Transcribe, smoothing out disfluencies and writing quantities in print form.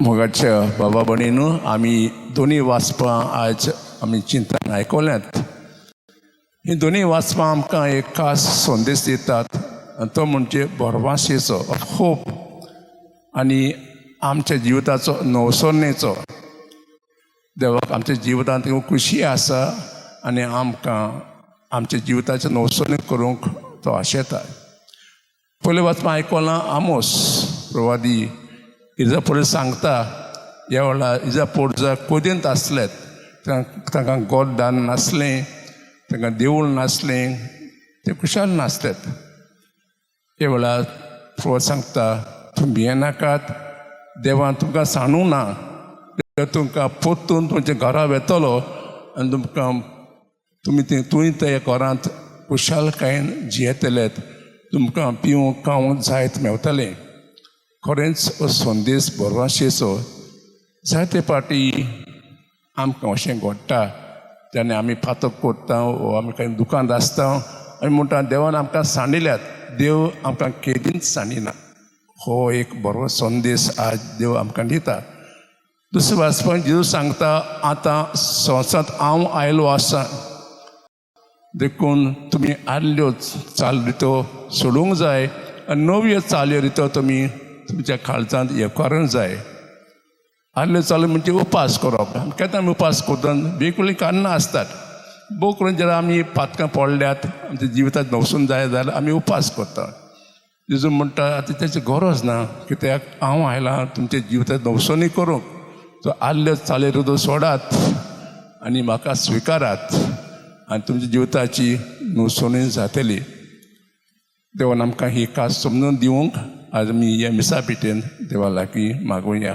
मोगाच्या बाबा भयणींनो, आमी दोनी वाचपां आज आमी चिंतन आयकल्यांत. ही दोनी वाचपां आमकां एक खास संदेश दितात आनी तो म्हणजे भरवाशेचो, ऑफ होप, आनी आमच्या जिविताचो नवसरणेचो. देवाक आमच्या जिवितांत खुशी आसा आनी आमकां आमच्या जिविताचें नवसरणी करूंक तो आशेता. पयलें वाचपां आयकलां, आमोस प्रवादी इजा फुडें सांगता. ह्या वेळार इजा पोर्जा कोदयेंत आसलेत. तांकां गोरदान नासलें, तांकां देवूळ नासलें, ते खुशाल नासलेत. ह्या वेळार प्रवाद सांगता, तुमी भियेनाकात, देवान तुमकां सांडूंक ना. देव तुमकां परतून तुमच्या घरा वेतलो आनी तुमकां तुमी ते तुमी त्या घरांत खुशालकायेन जियेतलेत. तुमकां पिवंक खावंक जायत मेवतलें. खरेंच हो संदेश भरवंशेचो. जायते पाटी आमकां अशें घडटा, जेन्ना आमी पातक करता वो आमी कांय दुकान आसता, आमी म्हणटा देवान आमकां सांडिल्यात. देव आमकां केदींच सांडिना. हो एक बरो संदेश आज देव आमकां दिता. दुसरें वाचपाक जेजू सांगता, आतां संवसारांत हांव आयलो आसा, देखून तुमी आदल्यो चाल रितो सोडूंक जाय आनी नव्यो चाल्यो रितो तुमी तुमच्या काळजांत येवकारूंक जाय. आदल्यो चालू म्हणजे उपास करप. केन्ना आमी उपास करता, वेगवेगळीं कारणां आसतात. भोव करून जेन्ना आमी पातकां पडल्यात, आमच्या जिवितांत नवसून जाय जाल्यार आमी उपास करता. जेजू म्हणटा, आतां तेची गरज ना, कित्याक हांव आयलां तुमच्या जिवितांत नवसणी करूंक. सो आदल्यो चाली रितो सोडात आनी म्हाका स्विकारात आनी तुमच्या जिविताची नवसणी जातली. देवान आमकां ही खास समजून दिवंक आज आमी ह्या मिसा पेटेन देवा लागीं मागुया.